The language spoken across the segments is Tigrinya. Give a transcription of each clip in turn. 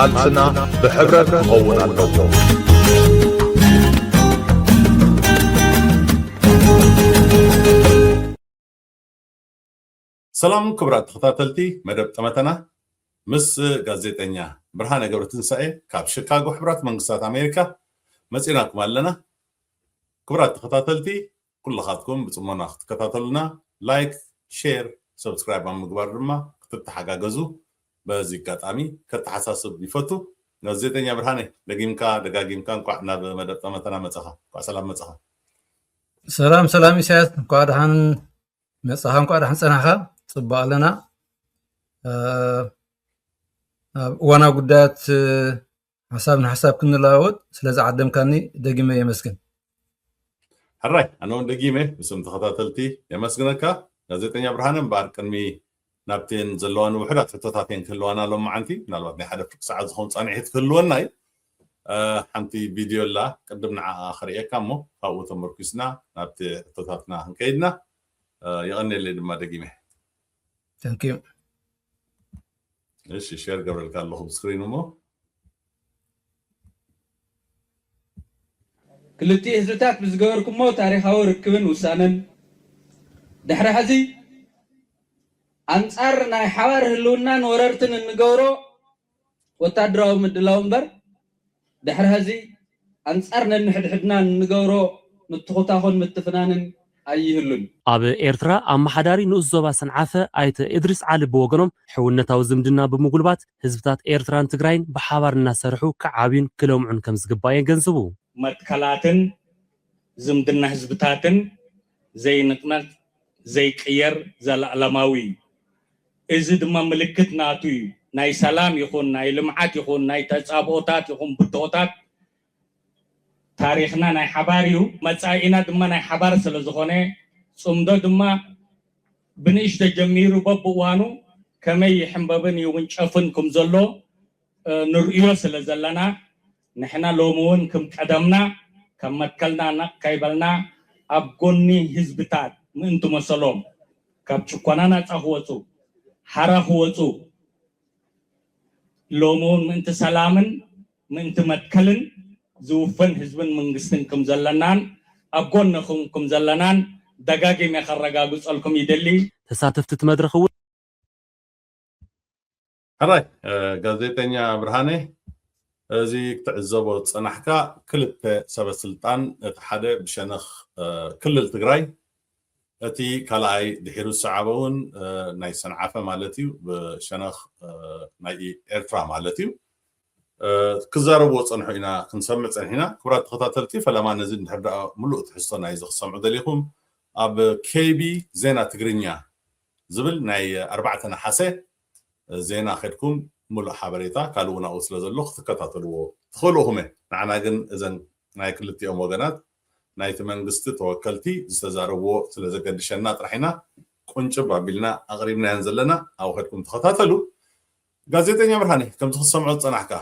ቃልስና ብሕብረት ክኸውን ኣለዎ። ሰላም ክቡራት ተኸታተልቲ መደብ ጠመተና፣ ምስ ጋዜጠኛ ብርሃነ ገብረትንሳኤ ካብ ሽካጎ ሕቡራት መንግስታት ኣሜሪካ መፂናኩም ኣለና። ክቡራት ተኸታተልቲ፣ ኩልኻትኩም ብፅሞና ክትከታተሉና፣ ላይክ፣ ሼር፣ ሰብስክራይብ ኣብ ምግባር ድማ ክትተሓጋገዙ በዚ ኣጋጣሚ ከተሓሳስብ ይፈቱ። ጋዜጠኛ ብርሃነ፣ ደጊምካ ደጋጊምካ እንኳዕ ናብ መደብ ጠመተና መፀኻ። እንኳዕ ሰላም መፀኻ። ሰላም ሰላም ኢሳያስ፣ እንኳዕ ደሓን መጻኻ፣ እንኳዕ ደሓን ጸናሕካ። ጽቡቕ ኣለና። እ፣ ኣብ እዋናዊ ጉዳያት፣ እ፣ ሓሳብ ንሓሳብ ክንለዋወጥ ስለ ዝዓደምካኒ ደጊመ የመስግን። ሕራይ፣ ኣነ እውን ደጊመ ብስም ተኸታተልቲ የመስግነካ። ጋዜጠኛ ብርሃነ፣ እምበኣር ቅድሚ ናብተን ዘለዋኒ ውሑዳት ሕቶታተን ክህልዋና ሎመዓንቲ፣ ምናልባት ናይ ሓደ ፍርቂ ሰዓት ዝኸውን ጻንሒት ክህልወና እዩ። እ፣ ሓንቲ ቪድዮ ኣላ፣ ቅድም ንዓኣ ከርእየካ እሞ፣ ካብኡ ተመርኲስና ናብቲ ሕቶታትና ክንከይድና። እ፣ የቐንየለይ ድማ ደጊመ። Thank you። እሺ፣ ሼር ገብረልካ ኣለኹ ብስክሪን እሞ። ክልቲኡ ህዝብታት ብዝገበርኩሞ ታሪኻዊ ርክብን ውሳነን፣ ድሕሪ ሕዚ ኣንጻር ናይ ሓባር ህልውናን ወረርትን እንገብሮ ወታደራዊ ምድላው እምበር፣ ድሕሪ ሕዚ ኣንጻር ነንሕድሕድና እንገብሮ ምትኹታኹን ምትፍናንን ኣይህሉን። ኣብ ኤርትራ ኣመሓዳሪ ንኡስ ዞባ ሰንዓፈ ኣይተ እድሪስ ዓሊ ብወገኖም፣ ሕውነታዊ ዝምድና ብምጉልባት ህዝብታት ኤርትራን ትግራይን ብሓባር እናሰርሑ ክዓብዩን ክለምዑን ከም ዝግባእ የገንዝቡ። መትከላትን ዝምድና ህዝብታትን ዘይንቕነቕ፣ ዘይቅየር፣ ዘለኣለማዊ እዩ። እዚ ድማ ምልክት ናቱ እዩ። ናይ ሰላም ይኹን፣ ናይ ልምዓት ይኹን፣ ናይ ተጻብኦታት ይኹን ብድሆታት ታሪኽና ናይ ሓባር እዩ። መጻኢና ድማ ናይ ሓባር ስለ ዝኾነ፣ ጽምዶ ድማ ብንእሽቶ ጀሚሩ በብእዋኑ ከመይ ይሕንበብን ይውንጨፍን ከም ዘሎ፣ እ፣ ንርእዮ ስለ ዘለና፣ ንሕና ሎሚ እውን ከም ቀደምና፣ ከም መትከልና ነቕ ከይበልና፣ ኣብ ጎኒ ህዝብታት ምእንቲ መሰሎም፣ ካብ ጭቆና ናጻ ክወጹ፣ ሓራ ክወጹ፣ ሎሚ እውን ምእንቲ ሰላምን ምእንቲ መትከልን ዝውፈን ህዝብን መንግስትን ከም ዘለናን ኣብ ጎንኹም ከም ዘለናን ደጋጊመ ከረጋግጸልኩም ይደሊ። ተሳተፍቲ እቲ መድረኽ እውን ሕራይ፣ እ፣ ጋዜጠኛ ብርሃነ፣ እዚ ክትዕዘቦ ዝጸናሕካ ክልተ ሰበ ስልጣን፣ እቲ ሓደ ብሸነኽ፣ እ፣ ክልል ትግራይ፣ እቲ ካልኣይ ድሒሩ ዝሰዓበ እውን፣ እ፣ ናይ ሰንዓፈ ማለት እዩ፣ ብሸነኽ፣ እ፣ ናይ ኤርትራ ማለት እዩ። እ፣ ክዛረብዎ ጸንሑ ኢና ክንሰምዕ ጸኒሕና። ክቡራት ተኸታተልቲ፣ ፈለማ ነዚ እንድሕር ደኣ ምሉእ ትሕዝቶ ናይዚ ክትሰምዑ ደሊኹም፣ ኣብ ኬቢ ዜና ትግርኛ ዝብል ናይ ኣርባዕተ ነሓሰ ዜና ከድኩም ምሉእ ሓበሬታ ካልእ እውን ኣብኡ ስለ ዘሎ ክትከታተልዎ ትኽእሉ ኢኹም። ንዓና ግን እዘን ናይ ክልቲኦም ወገናት ናይቲ መንግስቲ ተወከልቲ ዝተዛረብዎ ስለ ዘገድሸና ጥራሕ ኢና ቁንጭብ ኣቢልና ኣቕሪብናየን ዘለና። ኣብኡ ከድኩም ተኸታተሉ። ጋዜጠኛ ብርሃነ፣ ከምቲ ክትሰምዖ ዝጸናሕካ፣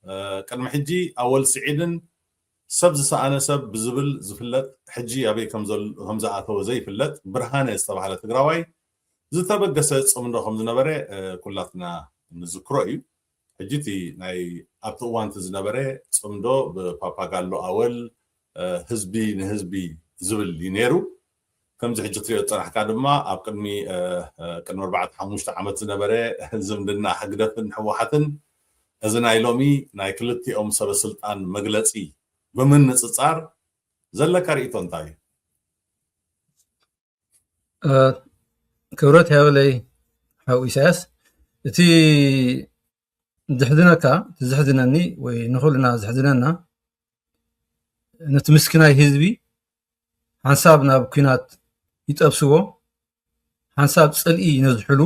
እ፣ ቅድሚ ሕጂ ኣወል ስዒድን ሰብ ዝሰኣነ ሰብ ብዝብል ዝፍለጥ፣ ሕጂ ኣበይ ከም ዘል-፣ ከም ዝኣተወ ዘይፍለጥ ብርሃነ ዝተባህለ ትግራዋይ ዝተበገሰ ጽምዶ ከም ዝነበረ፣ እ፣ ኩላትና ንዝክሮ እዩ። ሕጂ እቲ ናይ ኣብቲ እዋን እቲ ዝነበረ ጽምዶ ብፓፓጋሎ ኣወል፣ እ፣ ህዝቢ ንህዝቢ ዝብል እዩ ነይሩ። ከምዚ ሕጂ ትሪኦ ዝጸናሕካ ድማ ኣብ ቅድሚ፣ እ፣ እ፣ ቅድሚ ኣርባዕተ ሓሙሽተ ዓመት ዝነበረ ዝምድና ህግደፍን ህወሓትን እዚ ናይ ሎሚ ናይ ክልቲኦም ሰበ ስልጣን መግለጺ ብምንጽጻር ዘለካ ርእይቶ እንታይ እዩ? እ፣ ክብረት ይሃበለይ ሓው ኢሳያስ። እቲ ዘሕዝነካ፣ እቲ ዘሕዝነኒ ወይ ንኹልና ዘሕዝነና፣ ነቲ ምስኪናይ ህዝቢ ሓንሳብ ናብ ኲናት ይጠብስዎ፣ ሓንሳብ ጽልኢ ይነዝሕሉ፣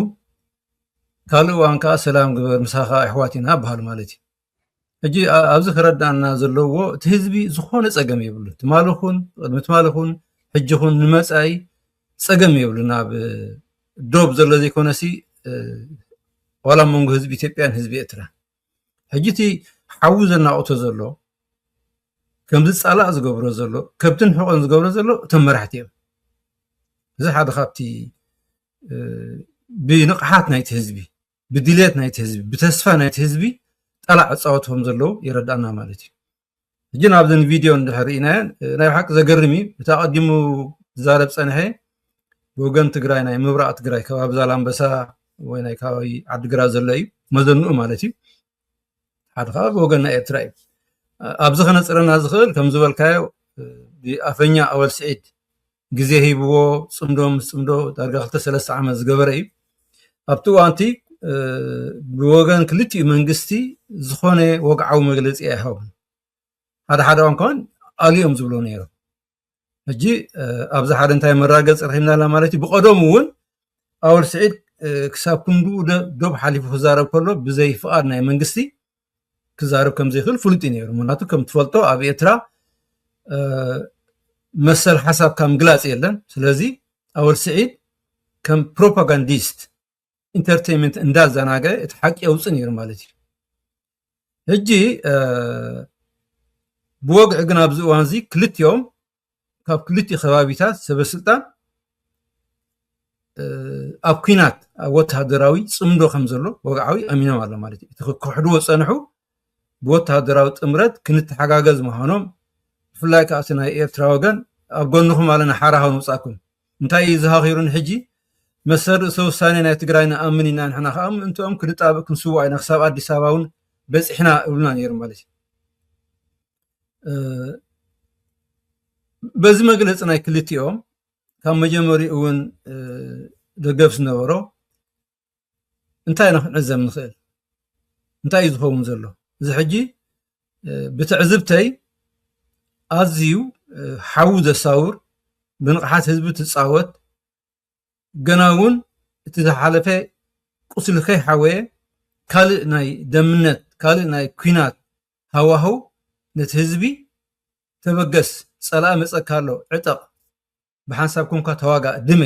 ካልእ እዋን ከኣ ሰላም ግበር፣ ምሳኻ ኣሕዋት ኢና በሃሉ ማለት እዩ። ሕጂ ኣ-፣ ኣብዚ ክረዳእና ዘለዎ፣ እቲ ህዝቢ ዝኾነ ጸገም የብሉን። ትማሊ ኹን፣ ቅድሚ ትማሊ ኹን፣ ሕጂ ኹን፣ ንመጻኢ ጸገም የብሉን። ኣብ ዶብ ዘሎ ዘይኮነሲ፣ እ፣ ዋላ መንጎ ህዝቢ ኢትዮጵያን ህዝቢ ኤርትራ። ሕጂ እቲ ሓዊ ዘናቑቶ ዘሎ፣ ከምዚ ጻላእ ዝገብሮ ዘሎ፣ ከብትን ሕቖን ዝገብሮ ዘሎ እቶም መራሕቲ እዮም። እዚ ሓደ ካብቲ፣ እ፣ ብንቕሓት ናይቲ ህዝቢ፣ ብድልየት ናይቲ ህዝቢ፣ ብተስፋ ናይቲ ህዝቢ ጠላዕ ዕፃወት ከም ዘለዉ ይረዳእና ማለት እዩ። ሕጂ ናብዘን ቪድዮ እንድሕር ርኢናየን፣ እ፣ ናይ ብሓቂ ዘገርም እዩ። እቲ ኣቐዲሙ ዝዛረብ ጸንሐ ብወገን ትግራይ፣ ናይ ምብራቕ ትግራይ፣ ከባቢ ዛላምበሳ ወይ ናይ ከባቢ ዓዲግራት ዘሎ እዩ መዘንኡ ማለት እዩ። ሓደ ከዓ ብወገን ናይ ኤርትራ እዩ። እ፣ ኣብዚ ከነፅረና ዝኽእል ከም ዝበልካዮ፣ እ፣ ብኣፈኛ ኣወል ስዒድ ግዜ ሂብዎ፣ ጽምዶ ምስ ጽምዶ ዳርጋ ክልተ ሰለስተ ዓመት ዝገበረ እዩ። ኣብቲ እዋንቲ፣ እ፣ ብወገን ክልቲኡ መንግስቲ ዝኾነ ወግዓዊ መግለጺ ኣይሃቡን። ሓደ ሓደ እዋን ከውን ኣልዮም ዝብሎ ነይሩ። ሕጂ፣ እ፣ ኣብዚ ሓደ እንታይ መራገጽ ረኺብና ኣለና ማለት እዩ። ብቐደሙ እውን ኣወል ስዒድ፣ እ፣ ክሳብ ክንድኡ ደ-፣ ዶብ ሓሊፉ ክዛረብ ከሎ ብዘይ ፍቓድ ናይ መንግስቲ ክዛረብ ከም ዘይኽእል ፍሉጥ እዩ ነይሩ። ምኽንያቱ ከም ትፈልጦ ኣብ ኤርትራ፣ እ፣ መሰል ሓሳብካ ምግላጽ የለን። ስለዚ ኣወል ስዒድ ከም ፕሮፓጋንዲስት፣ ኢንተርቴይንመንት እንዳዘናገ እቲ ሓቂ የውጽእ ነይሩ ማለት እዩ። ሕጂ፣ እ፣ ብወግዒ ግን ኣብዚ እዋን እዚ ክልቲኦም ካብ ክልቲኡ ከባቢታት ሰበ ስልጣን፣ እ፣ ኣብ ኲናት፣ ኣብ ወተሃደራዊ ጽምዶ ከም ዘሎ ወግዓዊ ኣሚኖም ኣሎ ማለት እዩ። እቲ ክክሕድዎ ዝጸንሑ ብወተሃደራዊ ጥምረት ክንተሓጋገዝ ምዃኖም፣ ብፍላይ ከኣ እቲ ናይ ኤርትራ ወገን ኣብ ጎንኹም ኣለና፣ ሓራ ክንውጻኩም። እንታይ እዩ ዝሃኺሩን ሕጂ? መሰል ርእሰ ውሳኔ ናይ ትግራይ ንኣምን ኢና፣ ንሕና ከኣ ምእንትኦም ክንጣበቅ ክንስዋእ ኢና፣ ክሳብ ኣዲስ ኣበባ እውን በጺሕና እብሉና ነይሩ ማለት እዩ። እ፣ በዚ መግለጺ ናይ ክልቲኦም ካብ መጀመሪኡ እውን፣ እ፣ ደገፍ ዝነበሮ እንታይ ኢና ክንዕዘብ ንኽእል? እንታይ እዩ ዝኸውን ዘሎ? እዚ ሕጂ፣ እ፣ ብትዕዝብተይ ኣዝዩ፣ እ፣ ሓዊ ዘሳውር፣ ብንቕሓት ህዝቢ ትጻወት፣ ገና እውን እቲ ዝሓለፈ ቁስሊ ከይሓወየ ካልእ ናይ ደምነት፣ ካልእ ናይ ኲናት ሃዋህው ነቲ ህዝቢ ተበገስ፣ ጸላኢ መጸካ ኣሎ፣ ዕጠቕ፣ ብሓንሳብ ኮንካ ተዋጋእ፣ ድመ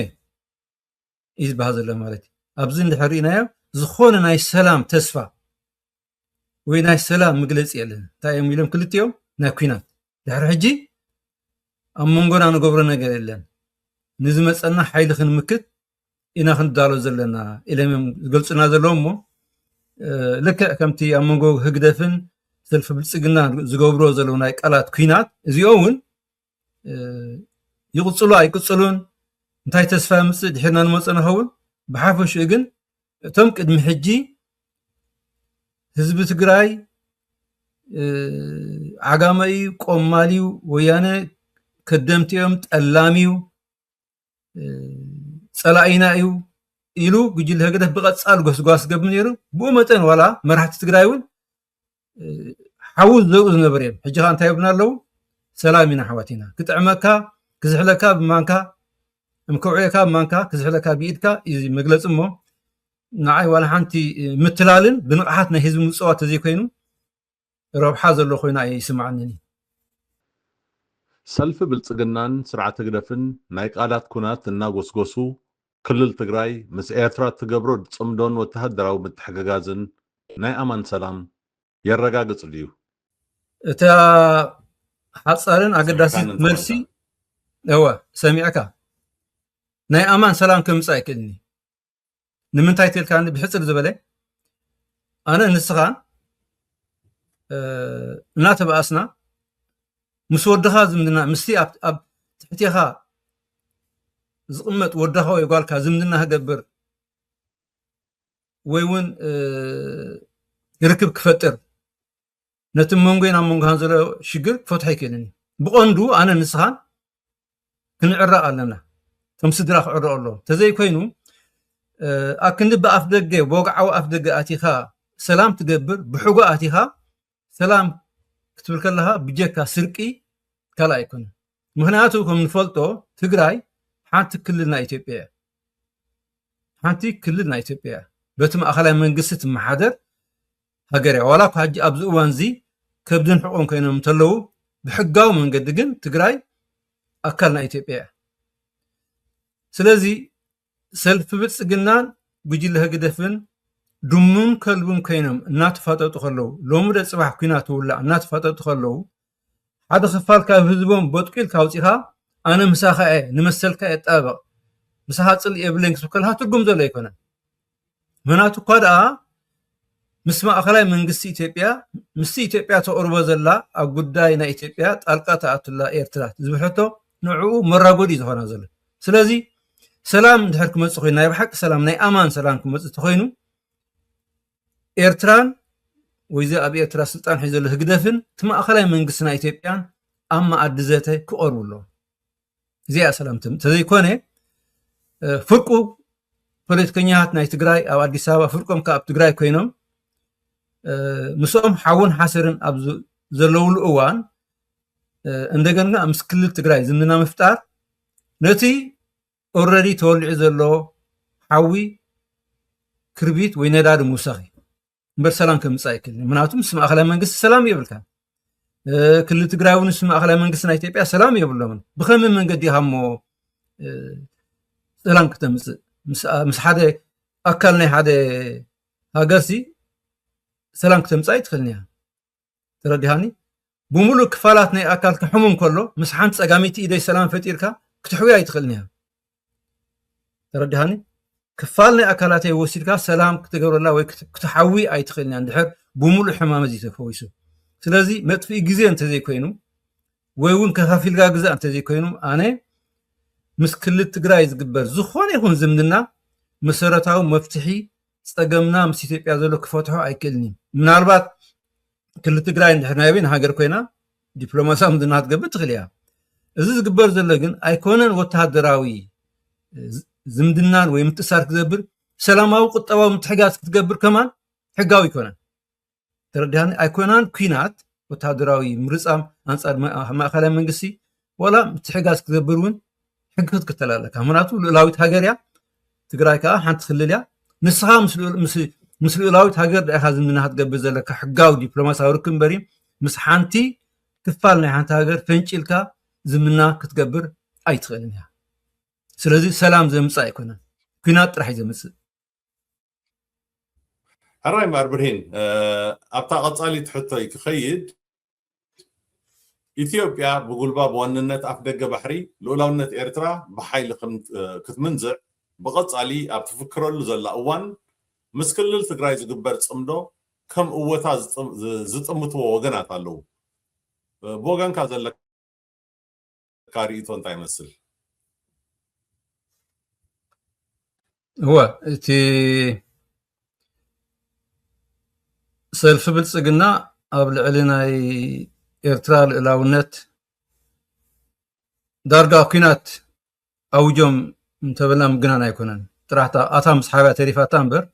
እዩ ዝበሃል ዘሎ ማለት እዩ። ኣብዚ እንድሕር ርኢናዮ፣ ዝኾነ ናይ ሰላም ተስፋ ወይ ናይ ሰላም መግለጺ የለን። እንታይ እዮም ኢሎም ክልቲኦም? ናይ ኲናት። ድሕሪ ሕጂ ኣብ መንጎና ንገብሮ ነገር የለን። ንዝመጸና ሓይሊ ክንምክት ኢና ክንዳሎ ዘለና ኢሎም እዮም ዝገልጹና ዘለዉ እሞ፣ እ፣ ልክዕ ከምቲ ኣብ መንጎ ህግደፍን ሰልፊ ብልጽግና ዝገብርዎ ዘለዉ ናይ ቃላት ኲናት፣ እዚኦም እውን፣ እ፣ ይቕጽሉ ኣይቅጽሉን፣ እንታይ ተስፋ የምጽእ ድሒርና ንመጾ ንኸውን። ብሓፈሽኡ ግን እቶም ቅድሚ ሕጂ ህዝቢ ትግራይ፣ እ፣ ዓጋመ እዩ፣ ቆማል እዩ፣ ወያነ ከደምቲ እዮም፣ ጠላም እዩ፣ እ፣ ጸላኢና እዩ ኢሉ ጉጅለ ህግደፍ ብቐጻሊ ጎስጓስ ገብር ነይሩ። ብኡ መጠን ዋላ መራሕቲ ትግራይ እውን፣ እ፣ ሓዊ ዘብኡ ዝነበሩ እዮም። ሕጂ ኸኣ እንታይ ይብሉና ኣለዉ? ሰላም ኢና፣ ኣሕዋት ኢና። ክጥዕመካ፣ ክዝሕለካ ብማንካ፣ እም ከውዕየካ ብማንካ፣ ክዝሕለካ ብኢድካ እዩ መግለጺ እሞ፣ ንዓይ ዋላ ሓንቲ፣ እ፣ ምትላልን ብንቕሓት ናይ ህዝቢ ምጽዋት ተዘይኮይኑ፣ ረብሓ ዘሎ ኮይኑ ኣይስምዓንን እዩ። ሰልፊ ብልጽግናን ስርዓት ህግደፍን ናይ ቃላት ኩናት እናጎስጎሱ፣ ክልል ትግራይ ምስ ኤርትራ እትገብሮ ጽምዶን ወተሃደራዊ ምትሕግጋዝን ናይ ኣማን ሰላም የረጋግጽ ድዩ? እታ ሓጻርን ኣገዳሲት ሰሚዕካኒ እንተ መልሲ፣ ኮይንካ። እወ፣ ሰሚዕካ። ናይ ኣማን ሰላም ከምጽእ ኣይክእልን እዩ። ንምንታይ ተልካኒ ብሕጽር ዝበለ፣ ኣነ ንስኻ፣ እ፣ እናተባኣስና ምስ ወድኻ ዝምድና፣ ምስቲ ኣብ፣ ኣብ ትሕቴኻ ዝቕመጥ ወድኻ ወይ ጓልካ ዝምድና ክገብር ወይ እውን፣ እ፣ ርክብ ክፈጥር፣ ነቲ መንጎይን ኣብ መንጎኻን ዘሎ ሽግር ክፈትሖ ኣይክእልን እዩ። ብቐንዱ ኣነ ንስኻን ክንዕረቕ ኣለና። ከም ስድራ ክዕረቑ ኣለዎም። ተዘይኮይኑ፣ እ፣ ኣክንዲ ብኣፍ ደገ፣ ብወግዓዊ ኣፍ ደገ ኣቲኻ ሰላም ትገብር፣ ብሕጎ ኣቲኻ ሰላም ክትብል ከለኻ ብጀካ ስርቂ ካልእ ኣይኮነን። ምኽንያቱ ከም ንፈልጦ ትግራይ ሓንቲ ክልል ናይ ኢትዮጵያ እያ። ሓንቲ ክልል ናይ ኢትዮጵያ እያ። በቲ ማእኸላይ መንግስቲ ትመሓደር ሃገር እያ። ዋላ እኳ ሕጂ ኣብዚ እዋን እዚ ከብድን ሕቖን ኮይኖም እንተለዉ፣ ብሕጋዊ መንገዲ ግን ትግራይ ኣካል ናይ ኢትዮጵያ እያ። ስለዚ ሰልፊ ብልጽግናን ጉጅለ ህግደፍን ድሙን ከልብን ኮይኖም እናተፋጠጡ ከለዉ፣ ሎሚ ደ ጽባሕ ኲናት ትውላዕ እናተፋጠጡ ከለዉ፣ ሓደ ክፋል ካብ ህዝቦም በጥቂልካ ኣውጺኻ፣ ኣነ ምሳኻ እየ፣ ንመሰልካ እየ እጣበቕ፣ ምሳኻ ጽልኢ የብለይን ክትብል ከለኻ ትርጉም ዘሎ ኣይኮነን። ምኽንያቱ እኳ ደኣ ምስ ማእኸላይ መንግስቲ ኢትዮጵያ፣ ምስቲ ኢትዮጵያ ተቕርቦ ዘላ ኣብ ጉዳይ ናይ ኢትዮጵያ ጣልቃ ትኣቱላ ኤርትራ ዝብል ሕቶ ንዕኡ መራጎዲ እዩ ዝኾና ዘሎ። ስለዚ ሰላም እንድሕር ክመፅእ ኮይኑ፣ ናይ ብሓቂ ሰላም፣ ናይ ኣማን ሰላም ክመፅእ ተኮይኑ፣ ኤርትራን ወይ እዚ ኣብ ኤርትራ ስልጣን ሒዙ ዘሎ ህግደፍን እቲ ማእኸላይ መንግስቲ ናይ ኢትዮጵያን ኣብ መኣዲ ዘተ ክቐርቡ ኣለዎም። እዚኣ ሰላም ትም-፣ ተዘይኮነ፣ እ፣ ፍርቁ ፖለቲከኛታት ናይ ትግራይ ኣብ ኣዲስ ኣበባ፣ ፍርቆም ከኣ ኣብ ትግራይ ኮይኖም፣ እ፣ ምስኦም ሓውን ሓሰርን ኣብ ዝ-፣ ዘለውሉ እዋን፣ እ፣ እንደገና ምስ ክልል ትግራይ ዝምድና ምፍጣር ነቲ ኦልረዲ ተወሊዑ ዘሎ ሓዊ ክርቢት ወይ ነዳዲ ምውሳኽ እዩ። እምበር ሰላም ከምጽእ ኣይክእልን። ምክንያቱ ምስ ማእኸላይ መንግስቲ ሰላም የብልካን። እ፣ ክልል ትግራይ እውን ምስ ማእኸላይ መንግስቲ ናይ ኢትዮጵያ ሰላም የብሎምን። ብኸመይ መንገዲ ኢኻ እሞ፣ እ፣ ሰላም ክተምጽእ? ምስ፣ ምስ ሓደ ኣካል ናይ ሓደ ሃገርሲ ሰላም ክተምጽእ ኣይትኽእልን እያ። ተረዲሃኒ? ብምሉእ ክፋላት ናይ ኣካልካ ሕሙም ከሎ፣ ምስ ሓንቲ ጸጋመይቲ ኢደይ ሰላም ፈጢርካ ክትሕውያ ኣይትኽእልን እያ። ተረዲሃኒ? ክፋል ናይ ኣካላተይ ወሲድካ ሰላም ክትገብረላ ወይ ክት-፣ ክትሓዊ ኣይትኽእልን እያ፣ እንድሕር ብምሉእ ሕማም እዚ ተፈዊሱ። ስለዚ መጥፍኢ ግዜ እንተዘይኮይኑ፣ ወይ እውን ከፋፊልካ ግዛእ እንተዘይኮይኑ፣ ኣነ ምስ ክልል ትግራይ ዝግበር ዝኾነ ይኹን ዝምድና መሰረታዊ መፍትሒ ጸገምና ምስ ኢትዮጵያ ዘሎ ክፈትሖ ኣይክእልን እዩ። ምናልባት ክልል ትግራይ እንድሕር ናይ በይን ሃገር ኮይና ዲፕሎማሲያዊ ዝምድና ክትገብር ትኽእል እያ። እዚ ዝግበር ዘሎ ግን ኣይኮነን ወተሃደራዊ ዝ-፣ ዝምድናን ወይ ምትእሳር ክገብር፣ ሰላማዊ ቁጠባዊ ምትሕጋዝ ክትገብር ከማን ሕጋዊ ኣይኮነን። ተረዲሃኒ? ኣይኮናን ኲናት ወተሃደራዊ ምርጻም ኣንጻር ማ-፣ ማእኸላይ መንግስቲ ዋላ ምትሕጋዝ ክትገብር እውን ሕጊ ክትክተል ኣለካ። ምኽንያቱ ልኡላዊት ሃገር እያ፣ ትግራይ ከኣ ሓንቲ ክልል እያ። ንስኻ ምስ ልኡል-፣ ምስ፣ ምስ ልኡላዊት ሃገር ዲኻ ዝምድና ክትገብር ዘለካ ሕጋዊ ዲፕሎማሲያዊ ርክብ እምበሪ፣ ምስ ሓንቲ ክፋል ናይ ሓንቲ ሃገር ፈንጪልካ ዝምድና ክትገብር ኣይትኽእልን እያ። ስለዚ ሰላም ዘምጽእ ኣይኮነን፣ ኲናት ጥራሕ እዩ ዘምጽእ። ሕራይ እምበኣር ብርሂን፣ እ፣ ኣብታ ቀጻሊት ሕቶይ ክኸይድ፣ ኢትዮጵያ ብጉልባብ ዋንነት ኣፍ ደገ ባሕሪ ልኡላውነት ኤርትራ ብሓይሊ ክም-፣ እ፣ ክትምንዝዕ ብቐጻሊ ኣብ ትፍክረሉ ዘላ እዋን፣ ምስ ክልል ትግራይ ዝግበር ጽምዶ ከም እወታ ዝጥ-፣ ዝ-፣ ዝጥምትዎ ወገናት ኣለዉ። እ፣ ብወገንካ ዘለካ ርእይቶ እንታይ ይመስል? እወ፣ እቲ ሰልፊ ብልጽግና ኣብ ልዕሊ ናይ ኤርትራ ልኡላውነት ዳርጋ ኲናት ኣውጆም እንተበልና ምግናን ኣይኮነን። ጥራሕ እታ፣ ኣታ ምስ ሓብያ ተሪፋታ እምበር፣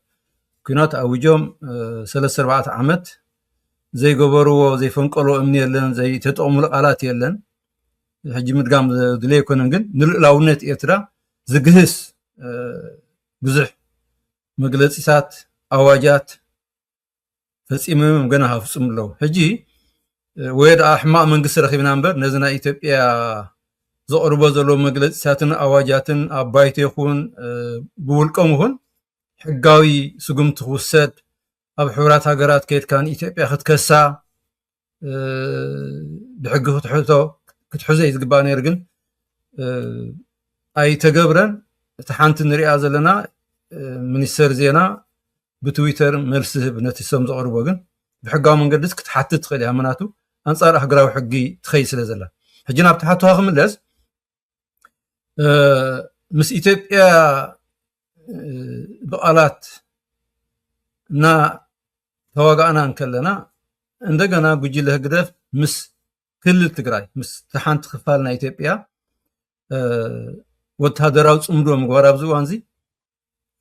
ኲናት ኣውጆም፣ እ፣ ሰለስተ ኣርባዕተ ዓመት ዘይገበርዎ፣ ዘይፈንቀልዎ እምኒ የለን፣ ዘይተጠቕሙሉ ቃላት የለን። ሕጂ ምድጋም ዘድልዮ ኣይኮነን፣ ግን ንልኡላውነት ኤርትራ ዝግህስ፣ እ፣ ብዙሕ መግለጺታት፣ ኣዋጃት ፈጺሞም እዮም፣ ገና ከፍጽሙ ኣለዉ። ሕጂ፣ እ፣ ወይ ደኣ ሕማቕ መንግስቲ ረኺብና እምበር፣ ነዚ ናይ ኢትዮጵያ ዘቕርቦ ዘለዉ መግለጺታትን ኣዋጃትን ኣብ ባይቶ ይኹን፣ እ፣ ብውልቆም ይኹን ሕጋዊ ስጉምቲ ክውሰድ፣ ኣብ ሕቡራት ሃገራት ከይድካ ንኢትዮጵያ ክትከሳ፣ እ፣ ብሕጊ ክትሕቶ፣ ክትሕዞ እዩ ዝግባእ ነይሩ፣ ግን፣ እ፣ ኣይተገብረን። እቲ ሓንቲ ንሪኣ ዘለና፣ እ፣ ሚኒስተር ዜና ብትዊተር መልሲ ዝህብ ነቲ ሰም ዘቕርቦ፣ ግን ብሕጋዊ መንገዲስ ክትሓትት ትኽእል እያ፣ ምኽንያቱ ኣንጻር ኣህጉራዊ ሕጊ ትኸይድ ስለ ዘላ። ሕጂ ናብቲ ሕቶኻ ክምለስ፣ እ፣ ምስ ኢትዮጵያ፣ እ፣ ብቓላት እና ተዋጋእና እንከለና፣ እንደገና ጉጅለ ህግደፍ ምስ ክልል ትግራይ፣ ምስ እታ ሓንቲ ክፋል ናይ ኢትዮጵያ፣ እ፣ ወተሃደራዊ ጽምዶ ምግባር ኣብዚ እዋን እዚ፣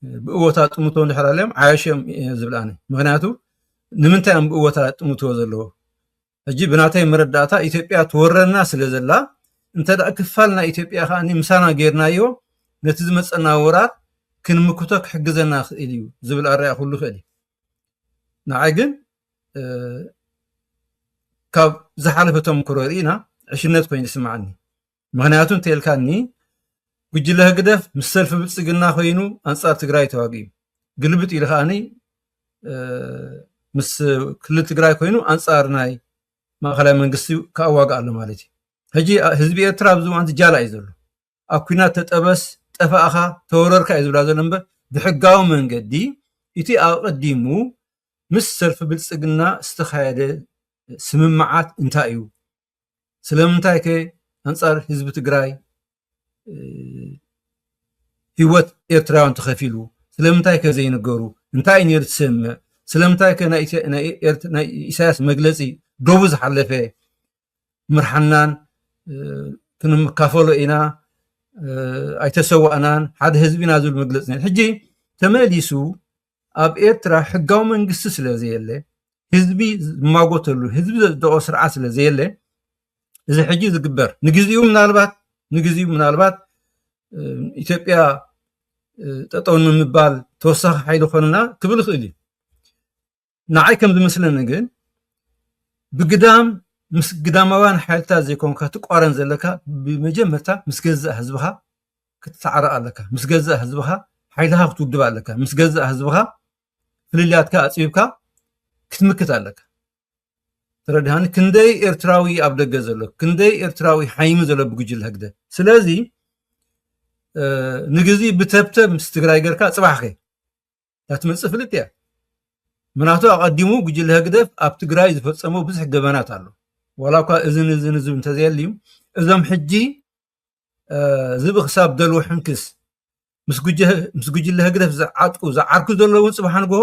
እ፣ ብእወታ ጥምቶ እንድሕር ኣልዮም ዓያሾም እየ ዝብል ኣነ። ምኽንያቱ ንምንታይ እዮም ብእወታ ጥምትዎ ዘለዎ? ሕጂ ብናተይ መረዳእታ ኢትዮጵያ ትወረና ስለ ዘላ፣ እንተ ደኣ ክፋል ናይ ኢትዮጵያ ከኣ ምሳና ጌርናዮ፣ ነቲ ዝመጸና ወራር ክንምክቶ ክሕግዘና ይኽእል እዩ ዝብል ኣረኣእያ ክህሉ ይኽእል እዩ። ንዓይ ግን፣ እ፣ ካብ ዝሓለፈ ተመክሮ ርኢና ዕሽነት ኮይኑ ይስምዓኒ። ምኽንያቱ እንተ ኢልካኒ፣ ጉጅለ ህግደፍ ምስ ሰልፊ ብልጽግና ኮይኑ ኣንጻር ትግራይ ተዋጊኡ፣ ግልብጥ ኢሉ ከኣኒ፣ እ፣ ምስ ክልል ትግራይ ኮይኑ ኣንጻር ናይ ማእኸላይ መንግስቲ ክኣዋግእ ኣሎ ማለት እዩ። ሕጂ፣ እ፣ ህዝቢ ኤርትራ ኣብዚ እዋን እዚ ጃላ እዩ ዘሎ። ኣብ ኲናት ተጠበስ፣ ጠፋእኻ፣ ተወረርካ እዩ ዝብላ ዘሎ እምበር፣ ብሕጋዊ መንገዲ እቲ ኣቐዲሙ ምስ ሰልፊ ብልጽግና ዝተኻየደ ስምምዓት እንታይ እዩ? ስለምንታይ ከ ኣንጻር ህዝቢ ትግራይ ህይወት ኤርትራውያን ተኸፊሉ? ስለምንታይ ከ ዘይነገሩ? እንታይ እዩ ነይሩ ትሰምዕ? ስለምንታይ ከ ናይ ኢሳያስ መግለጺ ዶቡ ዝሓለፈ ምርሓናን ክንካፈሎ ኢና ኣይተሰዋእናን ሓደ ህዝቢ ኢና ዝብል መግለፂ ነይሩ። ሕጂ ተመሊሱ ኣብ ኤርትራ ሕጋዊ መንግስቲ ስለ ዘየለ ህዝቢ ዝማጎተሉ ህዝቢ ዘፅደቆ ስርዓት ስለ ዘየለ እዚ ሕጂ ዝግበር ንግዚኡ ምናልባት ንግዚኡ ምናልባት ኢትዮጵያ ጠጠው ንምባል ተወሳኺ ሓይሊ ኮንና ክብል ይኽእል እዩ። ንዓይ ከም ዝመስለኒ ግን ብግዳም ምስ ግዳማውያን ሓይልታት ዘይኮንካ ትቋረን ዘለካ ብመጀመርታ ምስ ገዛእ ህዝብኻ ክትተዓረቕ ኣለካ። ምስ ገዛእ ህዝብኻ ሓይልኻ ክትውድብ ኣለካ። ምስ ገዛእ ህዝብኻ ፍልልያትካ ኣፅቢብካ ክትምክት ኣለካ። ተረድሃኒ? ክንደይ ኤርትራዊ ኣብ ደገ ዘሎ ክንደይ ኤርትራዊ ሓይሚ ዘሎ ብጉጅለ ህግደፍ። ስለዚ ንግዚ ብተብተብ ምስ ትግራይ ገርካ ፅባሕኸ እታ ትመፅእ ፍልጥ እያ። ምናቱ ኣቐዲሙ ጉጅለ ህግደፍ ኣብ ትግራይ ዝፈፀሞ ብዙሕ ገበናት ኣሎ። ዋላ እኳ እዝን እዝን ዝብ እንተዘየልዩ እዞም ሕጂ ዝብኢ ክሳብ ደልዎ ሕንክስ ምስ ጉጅለ ህግደፍ ዝዓጥቁ ዝዓርኩ ዘለዉ ፅባሕ ንግሆ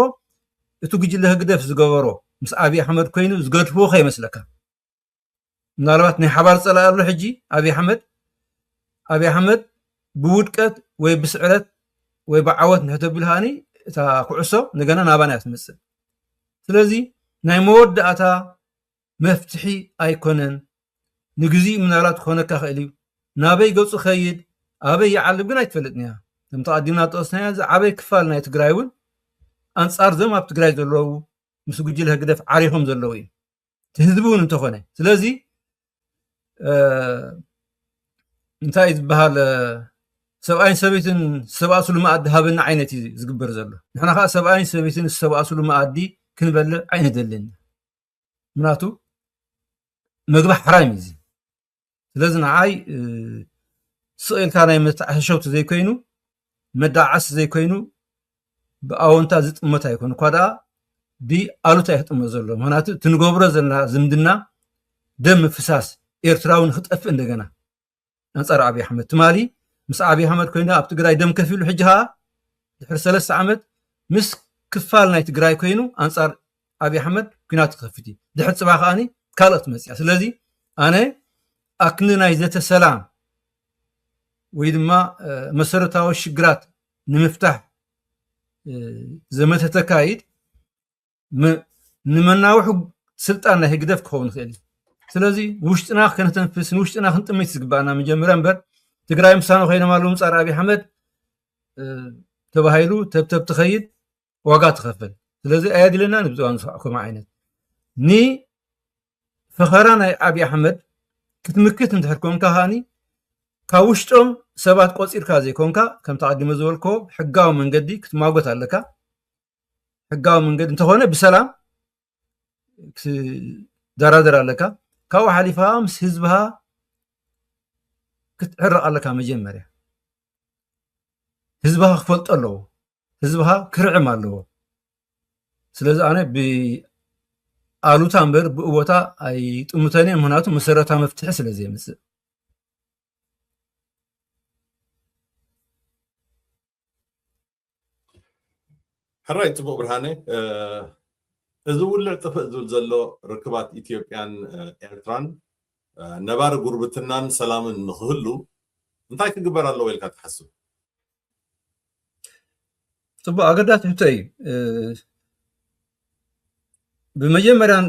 እቲ ጉጅለ ህግደፍ ዝገበሮ ምስ ኣብዪ ኣሕመድ ኮይኑ ዝገድፍዎ ከይመስለካ። ምናልባት ናይ ሓባር ፀላኢ ኣሎ ሕጂ ኣብዪ ኣሕመድ ኣብዪ ኣሕመድ ብውድቀት ወይ ብስዕረት ወይ ብዓወት ንሕተቢሉ ከዓኒ እታ ኩዕሶ እንደገና ናባና እያ ትመፅእ። ስለዚ ናይ መወዳእታ መፍትሒ ኣይኮነን። ንግዚኡ ምናልባት ክኾነካ ክእል እዩ። ናበይ ገፁ ኸይድ ኣበይ ይዓልብ ግን ኣይትፈልጥን እያ። ከም ተቐዲምና ጠቐስናያ ዝዓበይ ክፋል ናይ ትግራይ እውን ኣንፃር ዞም ኣብ ትግራይ ዘለዉ ምስ ጉጅለ ህግደፍ ዓሪኾም ዘለዉ እዩ። እቲ ህዝቢ እውን እንተኾነ ስለዚ እንታይ ዝበሃል ሰብኣይን ሰበይትን ዝተባእስሉ መኣዲ ሃበኒ ዓይነት እዩ ዝግበር ዘሎ። ንሕና ከዓ ሰብኣይን ሰበይትን ዝተባእስሉ መኣዲ ክንበልዕ ኣይንደልን። ምክንያቱ መግቢ ሓራም እዩ። ስለዚ ንዓይ ስቕ ኢልካ ናይ መተዓሸሸውቲ ዘይኮይኑ መዳዓዓሲ ዘይኮይኑ ብኣወንታ ዝጥመት ኣይኮን እኳ ደኣ ብኣሉታ ይጥመት ዘሎ። ምክንያቱ እቲ ንገብሮ ዘለና ዝምድና ደም ምፍሳስ ኤርትራዊ ንክጠፍእ እንደገና ኣንጻር ኣብይ ኣሕመድ ትማሊ ምስ ኣብይ ኣሕመድ ኮይኑ ኣብ ትግራይ ደም ከፊሉ ሕጂ ከዓ ድሕሪ ሰለስተ ዓመት ምስ ክፋል ናይ ትግራይ ኮይኑ ኣንጻር ኣብይ ኣሕመድ ኩናት ክኸፍት እዩ። ድሕሪ ፅባ ከዓኒ ካልኦት መፅያ። ስለዚ ኣነ ኣክንዲ ናይ ዘተ ሰላም ወይ ድማ መሰረታዊ ሽግራት ንምፍታሕ ዘመተ ተካይድ ንመናውሑ ስልጣን ናይ ህግደፍ ክኸውን ይኽእል እዩ። ስለዚ ውሽጥና ከነተንፍስ ንውሽጥና ክንጥምት ዝግባኣና መጀመርያ እምበር ትግራይ ምሳና ኮይኖም ኣለዉ ምፃር ኣብይ ኣሕመድ ተባሂሉ ተብተብ ትኸይድ ዋጋ ትኸፍል። ስለዚ ኣየድለና ንብፅዋ ንስዕኩም ዓይነት ንፈኸራ ናይ ኣብይ ኣሕመድ ክትምክት እንድሕር ኮንካ ከዓኒ ካብ ውሽጦም ሰባት ቆፂርካ ዘይኮንካ ከምቲ ኣቐዲመ ዝበልኮ ሕጋዊ መንገዲ ክትማጎት ኣለካ። ሕጋዊ መንገዲ እንተኾነ ብሰላም ክትደራደር ኣለካ። ካብኡ ሓሊፋ ምስ ህዝብኻ ክትዕረቕ ኣለካ። መጀመርያ ህዝብኻ ክፈልጦ ኣለዎ። ህዝብኻ ክርዕም ኣለዎ። ስለዚ ኣነ ብኣሉታ እምበር ብእቦታ ኣይጥምተን እየ። ምክንያቱ መሰረታዊ መፍትሒ ስለ ዘየምፅእ። ሕራይ ፅቡቅ ብርሃነ፣ እዚ ውልዕ ጥፍእ ዝብል ዘሎ ርክባት ኢትዮጵያን ኤርትራን ነባሪ ጉርብትናን ሰላምን ንክህሉ እንታይ ክግበር ኣለዎ ኢልካ ትሓስብ? ፅቡቅ ኣገዳሲ ሕቶ እዩ። ብመጀመርያን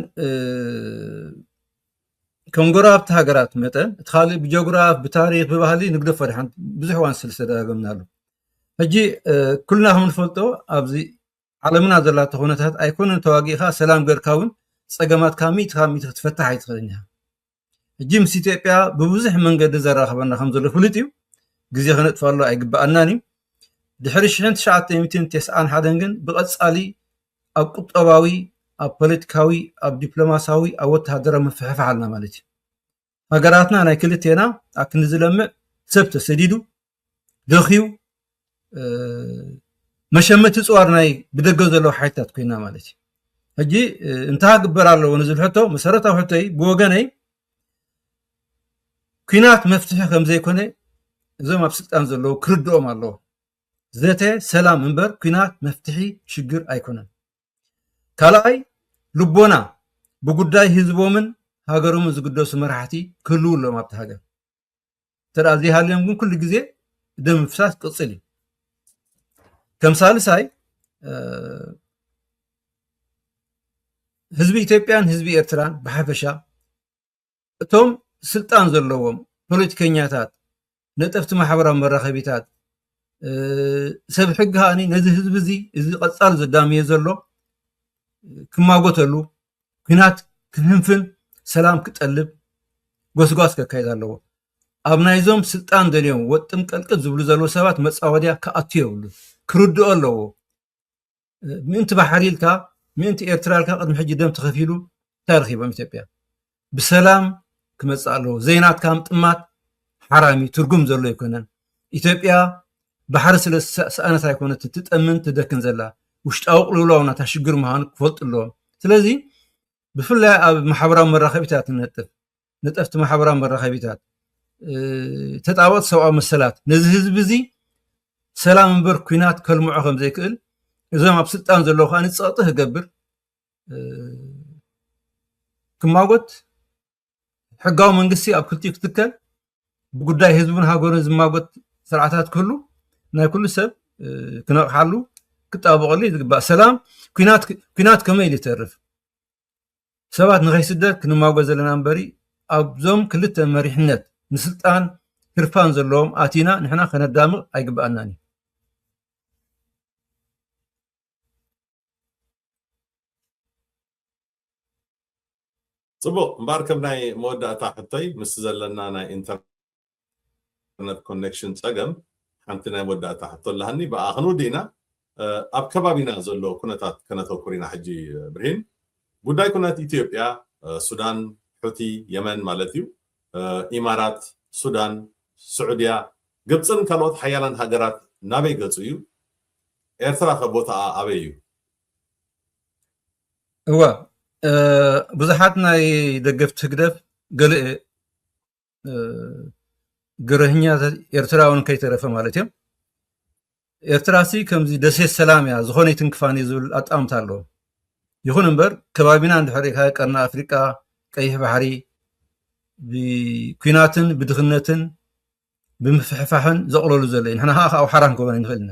ከም ጎረባብቲ ሃገራት መጠን እቲ ካልእ ብጀጉራፍ ብታሪክ ብባህሊ ንግደፎ ድሓን ብዙሕ እዋን ስለ ዝተደጋገምናሉ ሕጂ ኩልና ከም ንፈልጦ ኣብዚ ዓለምና ዘላቶ ኩነታት ኣይኮነን ተዋጊእካ ሰላም ገርካ እውን ፀገማትካ ሚእቲ ካብ ሚእቲ ክትፈታሕ ኣይትኽእልን ኢኻ። ሕጂ ምስ ኢትዮጵያ ብብዙሕ መንገዲ ዘራኽበና ከም ዘሎ ፍሉጥ እዩ። ግዜ ከነጥፍኣሉ ኣይግበኣናን እዩ። ድሕሪ ሽሕን ትሽዓተ ሚእትን ተስዓን ሓደን ግን ብቐጻሊ ኣብ ቁጠባዊ፣ ኣብ ፖለቲካዊ፣ ኣብ ዲፕሎማሲያዊ፣ ኣብ ወተሃደራዊ ምፍሕፋሕ ኣለና ማለት እዩ። ሃገራትና ናይ ክልቴና ኣብ ክንዲ ዝለምዕ ሰብ ተሰዲዱ ደኽዩ መሸመቲ ፅዋር ናይ ብደገ ዘለዉ ሓይልታት ኮይና ማለት እዩ። ሕጂ እንታይ ክግበር ኣለዎ ንዝብል ሕቶ፣ መሰረታዊ ሕቶይ ብወገነይ፣ ኲናት መፍትሒ ከም ዘይኮነ እዞም ኣብ ስልጣን ዘለዉ ክርድኦም ኣለዎ። ዘተ ሰላም እምበር ኲናት መፍትሒ ሽግር ኣይኮነን። ካልኣይ፣ ልቦና፣ ብጉዳይ ህዝቦምን ሃገሮምን ዝግደሱ መራሕቲ ክህልዉ ኣለዎም ኣብቲ ሃገር። እንተ ደኣ ዘይሃልዮም ግን ኩሉ ግዜ ደም ምፍሳስ ክቕጽል እዩ። ከም ሳልሳይ፣ ህዝቢ ኢትዮጵያን ህዝቢ ኤርትራን ብሓፈሻ፣ እቶም ስልጣን ዘለዎም ፖለቲከኛታት፣ ነጠፍቲ ማሕበራዊ መራኸቢታት፣ ሰብ ሕጊ ከኣ ነዚ ህዝቢ እዚ፣ እዚ ቀጻሊ ዘዳምዮ ዘሎ ክማጎተሉ፣ ኲናት ክፍንፍን፣ ሰላም ክጠልብ ጎስጓስ ከካይድ ኣለዎ። ኣብ ናይዞም ስልጣን ደልዮም ወጥም ቀልቅል ዝብሉ ዘለዉ ሰባት መጻወድያ ክኣቱ የብሉ፣ ክርድኦ ኣለዎ። ምእንቲ ባሕሪ ኢልካ፣ ምእንቲ ኤርትራ ኢልካ ቅድሚ ሕጂ ደም ተኸፊሉ እንታይ ረኺቦም ኢትዮጵያ? ብሰላም ክመጽእ ኣለዎ። ዘይናትካ ምጥማት ሓራሚ ትርጉም ዘሎ ኣይኮነን። ኢትዮጵያ ባሕሪ ስለ ዝሰ-፣ ሰኣነት ኣይኮነትን ትጠምን ትደክን ዘላ። ውሽጣዊ ቅልውላው ናታ ሽግር ምዃኑ ክፈልጡ ኣለዎም። ስለዚ ብፍላይ ኣብ ማሕበራዊ መራኸቢታት ንነጥፍ፣ ነጠፍቲ ማሕበራዊ መራኸቢታት፣ ተጣበቕቲ ሰብኣዊ መሰላት ነዚ ህዝቢ እዚ ሰላም እምበር ኲናት ከልምዖ ከም ዘይክእል፣ እዞም ኣብ ስልጣን ዘለዉ ከኣ ንጸቕጢ ክገብር ክማጎት፣ ሕጋዊ መንግስቲ ኣብ ክልቲኡ ክትከል፣ ብጉዳይ ህዝቡን ሃገሩን ዝማጎት ስርዓታት ክህሉ ናይ ኩሉ ሰብ ክነቕሓሉ ክጣበቐሉ እዩ ዝግባእ። ሰላም፣ ኲናት፣ ኲናት ከመይ ኢሉ ይተርፍ? ሰባት ንኸይስደድ ክንማጎት ዘለና እምበሪ ኣብዞም ክልተ መሪሕነት ንስልጣን ህርፋን ዘለዎም ኣቲና ንሕና ከነዳምቕ ኣይግብኣናን እዩ። ጽቡቕ እምበኣር ከም ናይ መወዳእታ ሕቶይ ምስ ዘለና ናይ ኢንተርነት ኮኔክሽን ጸገም ሓንቲ ናይ መወዳእታ ሕቶ ኣለሃኒ ብኣ ክንውዲ ኢና። ኣብ ከባቢና ዘሎ ኩነታት ከነተኩር ኢና ሕጂ ብርሂን። ጉዳይ ኩነት ኢትዮጵያ፣ ሱዳን፣ ሑቲ፣ የመን ማለት እዩ፣ ኢማራት፣ ሱዳን፣ ስዑድያ፣ ግብፅን ካልኦት ሓያላን ሃገራት ናበይ ገፁ እዩ? ኤርትራ ከ ቦታኣ ኣበይ እዩ? እዋ፣ ብዙሓት ናይ ደገፍቲ ህግደፍ ገለ ግርህኛታት ኤርትራውን ከይተረፈ ማለት እዮም። ኤርትራሲ ከምዚ ደሴት ሰላም እያ፣ ዝኾነ ይትንክፋን እዩ ዝብል ኣጣምታ ኣለዎ። ይኹን እምበር ከባቢና እንድሕር ሪእካ ቀርኒ ኣፍሪቃ፣ ቀይሕ ባሕሪ ብኲናትን ብድኽነትን ብምፍሕፋሕን ዘቕለሉ ዘሎ እዩ። ንሕና ከዓ ካብኡ ሓራ ክንከውን ኣይንኽእል ኢና።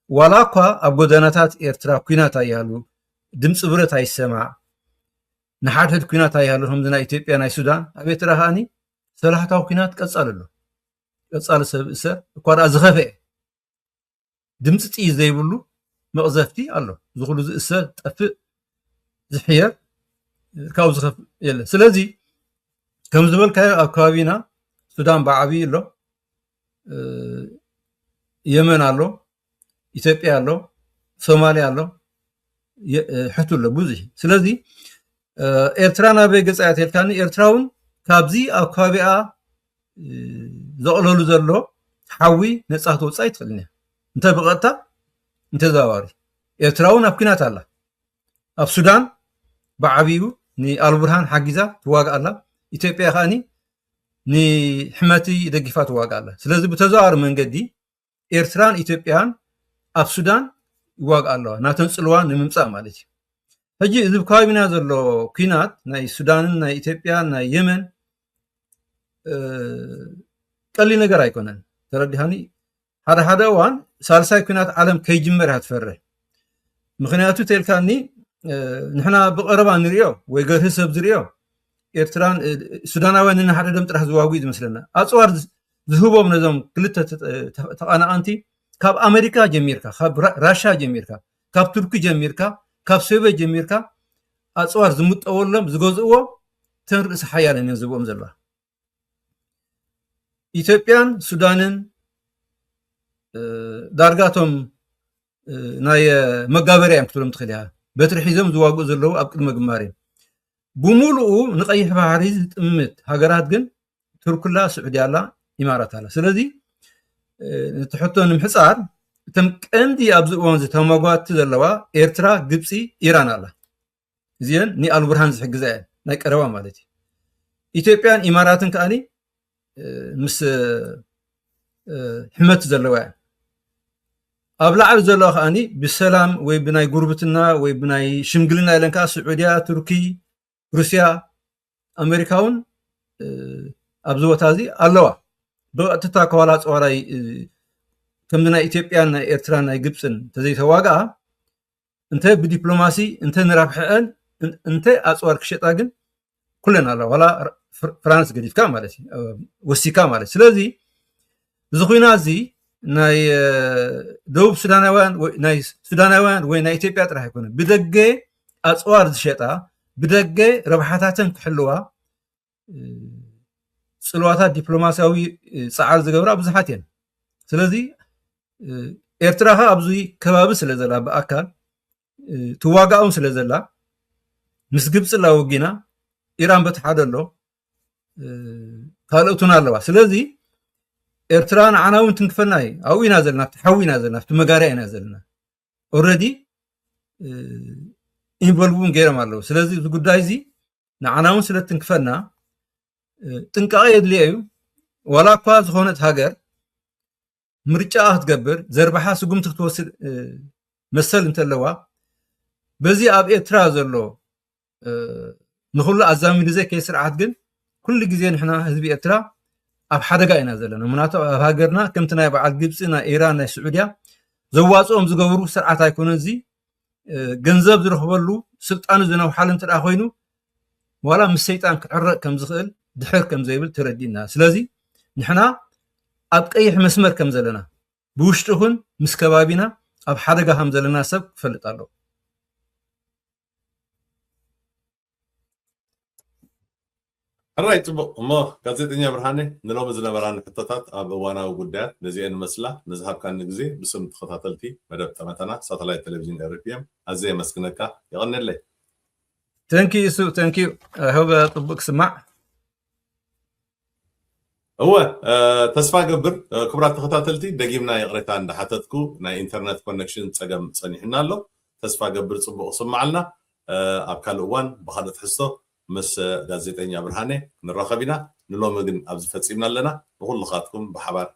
ዋላ እኳ ኣብ ጎደናታት ኤርትራ ኲናት ኣይሃሉ፣ ድምፂ ብረት ኣይሰማዕ፣ ንሓድሕድ ኲናት ኣይሃሉ ከምዚ ናይ ኢትዮጵያ ናይ ሱዳን፣ ኣብ ኤርትራ ከዓኒ ሰላሕታዊ ኲናት ቀጻሊ ኣሎ። ቀጻሊ ሰብ እሰር እኳ ደኣ ዝኸፍአ ድምፂ ጥይት ዘይብሉ መቕዘፍቲ ኣሎ። እዚ ኩሉ ዝእሰር ጠፍእ ዝሕየር ካብኡ ዝኸፍ የለ። ስለዚ ከም ዝበልካዮ ኣብ ከባቢና ሱዳን ብዓብዩ ኣሎ፣ የመን ኣሎ፣ ኢትዮጵያ ኣሎ፣ ሶማሊያ ኣሎ፣ ሕቱ ኣሎ ብዙሕ። ስለዚ ኤርትራ ናበይ ገጻ እያ ተልካኒ? ኤርትራ እውን ካብዚ ኣብ ከባቢኣ ዘቕለሉ ዘሎ ሓዊ ነጻ ክትወፅእ ኣይትኽእልን እያ። እንተ ብቐጥታ እንተ ዘዋዋሪ ኤርትራ እውን ኣብ ኲናት ኣላ። ኣብ ሱዳን ብዓብዩ ንኣልቡርሃን ሓጊዛ ትዋጋእ ኣላ። ኢትዮጵያ ከዓኒ ንሕመቲ ደጊፋ ትዋጋእ ኣላ። ስለዚ ብተዘዋዋሪ መንገዲ ኤርትራን ኢትዮጵያን ኣብ ሱዳን ይዋግኣ ኣለዋ፣ ናተን ጽልዋ ንምምጻእ ማለት እዩ። ሕጂ እዚ ኣብ ከባቢና ዘሎ ኲናት ናይ ሱዳንን ናይ ኢትዮጵያን ናይ የመን ቀሊል ነገር ኣይኮነን። ተረዲሃኒ? ሓደ ሓደ እዋን ሳልሳይ ኲናት ዓለም ከይጅመር እያ ትፈርህ። ምኽንያቱ ተልካኒ ንሕና ብቐረባ ንሪኦ ወይ ገርሂ ሰብ ዝሪኦ ኤርትራን ሱዳናውያን ንሓድሕዶም ጥራሕ ዝዋጉ እዩ ዝመስለና። ኣፅዋር ዝህቦም ነዞም ክልተ ተቐናቐንቲ ካብ ኣሜሪካ ጀሚርካ፣ ካብ ራሻ ጀሚርካ፣ ካብ ቱርኪ ጀሚርካ፣ ካብ ሶቪየት ጀሚርካ ኣፅዋር ዝምጠወሎም ዝገዝእዎም እተን ርእሲ ሓያለን እየን ዝህብኦም ዘለዋ። ኢትዮጵያን ሱዳንን ዳርጋቶም ናይ መጋበርያ እዮም ክትብሎም ትኽእል ኢኻ። በትሪ ሒዞም ዝዋግኡ ዘለዉ ኣብ ቅድመ ግንባር እዮም። ብሙሉኡ ንቐይሕ ባሕሪ ዝጥምት ሃገራት ግን ቱርክላ፣ ስዑዲ ኣላ፣ ኢማራት ኣላ። ስለዚ ነቲ ሕቶ ንምሕፃር እተን ቀንዲ ኣብዚ እዋን ዝተመጓቲ ዘለዋ ኤርትራ፣ ግብፂ፣ ኢራን ኣላ። እዚአን ንኣልቡርሃን ዝሕግዛ እየን፣ ናይ ቀረባ ማለት እዩ። ኢትዮጵያን ኢማራትን ከኣኒ ምስ ሕመት ዘለዋ እያ። ኣብ ላዕሊ ዘለዋ ከኣኒ ብሰላም ወይ ብናይ ጉርብትና ወይ ብናይ ሽምግልና ኢለን ከዓ ስዑድያ፣ ቱርኪ፣ ሩስያ፣ ኣሜሪካ እውን ኣብዚ ቦታ እዚ ኣለዋ። ብቐጥታ ከዋላ ፀዋራይ ከምዚ ናይ ኢትዮጵያን ናይ ኤርትራን ናይ ግብፅን እንተዘይተዋግኣ እንተ ብዲፕሎማሲ እንተ ንረብሐአን እንተ ኣፅዋር ክሸጣ ግን ኩለን ኣለዋ። ዋላ ፍራንስ ገዲፍካ ማለት እዩ፣ ወሲካ ማለት። ስለዚ እዚ ኩና እዚ ናይ ደቡብ ሱዳናውያን ናይ ሱዳናውያን ወይ ናይ ኢትዮጵያ ጥራሕ ኣይኮነ፣ ብደገ ኣፅዋር ዝሸጣ ብደገ ረብሓታተን ክሕልዋ ፅልዋታት ዲፕሎማሲያዊ ፃዕሪ ዝገብራ ብዙሓት እየን። ስለዚ ኤርትራ ከ ኣብዚ ከባቢ ስለ ዘላ ብኣካል ትዋጋእ እውን ስለ ዘላ ምስ ግብፂ ላ ወጊና ኢራን በቲ ሓደ ኣሎ ካልኦቱን ኣለዋ። ስለዚ ኤርትራ ንዓና እውን ትንክፈና እዩ። ኣብኡ ኢና ዘለና፣ ኣብቲ ሓዊ ኢና ዘለና፣ ኣብቲ መጋርያ ኢና ዘለና። ኦረዲ ኢንቮልቭ እውን ገይሮም ኣለዉ። ስለዚ እዚ ጉዳይ እዚ ንዓና እውን ስለ ትንክፈና ጥንቃቐ የድልየ እዩ። ዋላ እኳ ዝኾነት ሃገር ምርጫ ክትገብር ዘርባሓ ስጉምቲ ክትወስድ መሰል እንተለዋ በዚ ኣብ ኤርትራ ዘሎ ንኩሉ ኣዛሚዱ ዘይከይ ስርዓት ግን ኩሉ ግዜ ንሕና ህዝቢ ኤርትራ ኣብ ሓደጋ ኢና ዘለና። ምክንያቱ ኣብ ሃገርና ከምቲ ናይ በዓል ግብፂ ናይ ኢራን ናይ ስዑድያ ዘዋፅኦም ዝገብሩ ስርዓት ኣይኮነ። እዚ ገንዘብ ዝረኽበሉ ስልጣኑ ዝነውሓሉ እንተ ኮይኑ ዋላ ምስ ሰይጣን ክዕረቕ ከም ዝኽእል ድሕር ከም ዘይብል ተረዲእና። ስለዚ ንሕና ኣብ ቀይሕ መስመር ከም ዘለና ብውሽጢ ኹን ምስ ከባቢና ኣብ ሓደጋ ከም ዘለና ሰብ ክፈልጥ ኣለዎ። ሕራይ፣ ፅቡቕ። እሞ ጋዜጠኛ ብርሃነ፣ ንሎሚ ዝነበራኒ ሕቶታት ኣብ እዋናዊ ጉዳያት ነዚአን መስላ። ንዝሃብካኒ ግዜ ብስም ተኸታተልቲ መደብ ጠመተና ሳተላይት ቴሌቪዥን ኤሪፒኤም ኣዝየ የመስግነካ። የቐንየለይ። ተንኪ እሱ ተንኪ። ሆበ ፅቡቅ ስማዕ። እወ፣ ተስፋ ገብር። ክቡራት ተኸታተልቲ፣ ደጊምና ይቕሬታ እንዳሓተትኩ ናይ ኢንተርነት ኮነክሽን ፀገም ፀኒሕና ኣሎ። ተስፋ ገብር ፅቡቕ ስማዓልና። ኣብ ካልእ እዋን ብካልእ ትሕዝቶ ምስ ጋዜጠኛ ብርሃነ ንራኸብ ኢና። ንሎሚ ግን ኣብዚ ፈፂምና ኣለና። ንኹልኻትኩም ብሓባር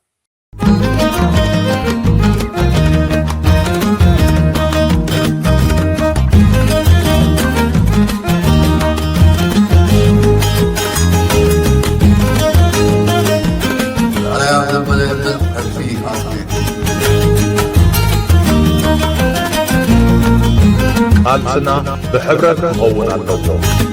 ቃልስና ብሕብረት ክኸውን ኣለዎ።